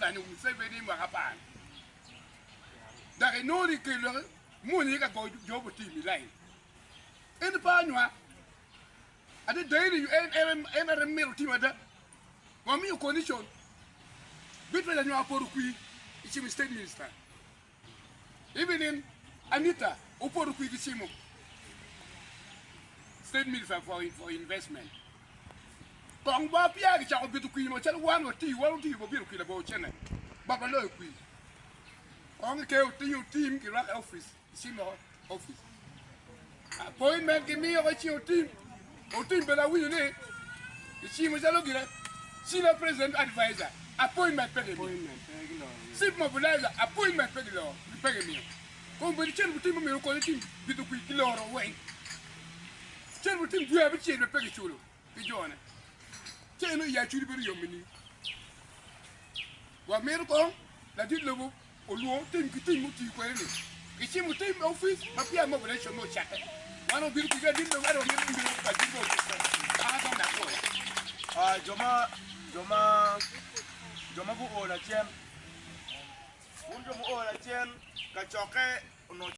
olanyo Museveni mwaka apar dok inongo ni kelo mony ka goyo jo otim i lain en pe anywak adada eni en aye mito tim ada wamiyo condition Beatrice anywak opoto kwir i cimo state minister Evelyn Anita opoto kwir ki cimo state minister for, for investment kong ba peya kicako bito kwir macalo wan watiyo wan otiyo wabito kwir labongo cene but waloyo kwir kong kikeyo otingo tim kirwako i office icimo office appointment gimiyo ko cing otim otim bene awinyo ni icimo calo gire senior president advisor appointment pe gimiyo chief mobilizer appointment pe giloro pe gimiyo kombeddi cen otim omyero okony otim bito kwir giloro weng cen otim dwe abicel bene pe giculo ki jone ce eno i acudi bedo yom nining wamito kong ladit lobo Olwongo tim ki tim mutiyo kwede ni gicimo tim me opic ma peya mobilization mo ocakke. Wan wabino kwigi adit dong ento wamito ni bino adit me opic pe. An adong dok pwoyo. Ah, jo ma, jo ma, jo ma guo lacen, wun jo muo lacen, kacokke onongo.